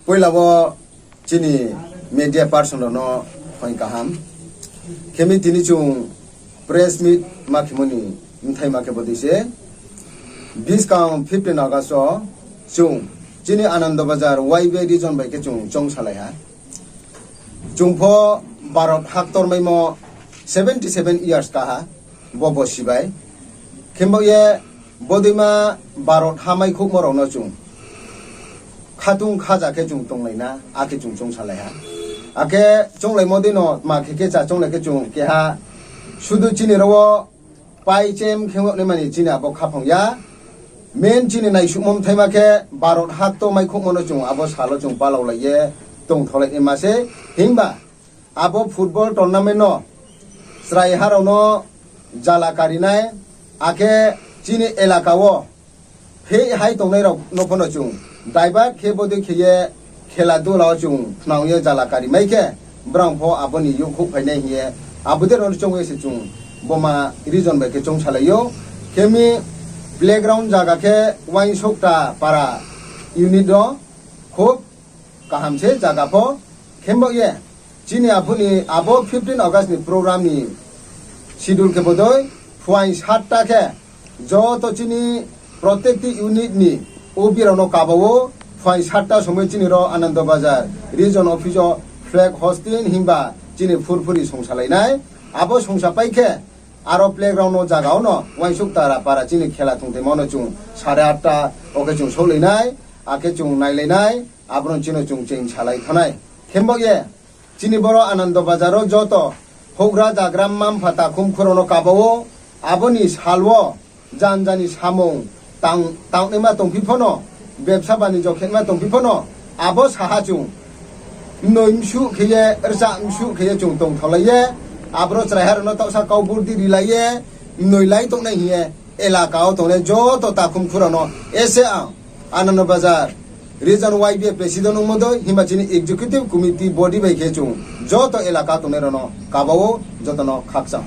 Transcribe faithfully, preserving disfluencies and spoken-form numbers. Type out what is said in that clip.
Poila wo chini media person rao no phaing kaham. Khe mi tini chung press meet ma khemo ni bthai ma khe bodei se. Buskang fifteen August wo chung chini Anando Bazar Y B A region bai khe chung choungsalai ha. Chung pho Bharot haktor maimo seventy seven years ka ha, bo bo sibai. Khembo ye bodeima Bharot ha maikhouhmo rao no chung khatung khaja khe chung tonglai na, akhe chung choungsalai ha. Akhe chounglaimo dei no tma khe khe cha chounglai khe chung keha sudu chini rao wo pai chem khe ongnaima ni chini abo khaphang ya. Main chini naisuhmo bthaima khe Bharot haktor maikhouhmo no chung abo sal wo chung palaolai ye tongtholai naima se. Himba abo football tournament no chraiha rao no jala kari nai, akhe chini elaka wo pheh hai tongnai rao no pho no chung divert khe bodei khe ye khela dula wo chung khnang ye jala kari mai khe, brao pho abo ni youhkhouh phai nai hing ye, abo dei rao no choung ye se chung boma region bai khe choungsalai ou. Khe mi playground zaga khe Uaingsouhta para unit wo khub kaham se zaga pho. Khembo ye chini aphuh ni abo fifteen August ni program ni schedule khe bodei, phuaing satta khe joto chini protekti unit ni O B rao no kaba ou, phuaing satta somoi chini rao Anando Bazar region office wo flag hoisting himba chini phurphuri songsalai nai. Abo songsapai khe aro playground no zaga wo no Uaingsouhta para chini khela thungthaima no chung sare atta wo khe chung souhlai nai, akhe chung nailai nai, abo no chini chung cheng salai thanng nai. Khembo ye chini boro Anando Bazar wo joto houhgra zagra mma-mpha takhum khurao no kaba ou, abo ni sal wo janja ni samung tang, tangnaima tongphi pho no, bebsa banijo khenaima tongphi pho no, abo saha chung mnoi bsuh khe ye, rcha bsuh khe ye chung tongtholai ye, aboro chraiha rao no taohsa kau burdi rilai ye, mnoi lai tongnai hing ye, elaka wo tongnai joto takhum khurao no, ese ang Anando Bazar region Y B A president ongmo dei, himba chini executive committee body bai khe chung joto elaka tongnai rao no kaba ou, joto no khakchang.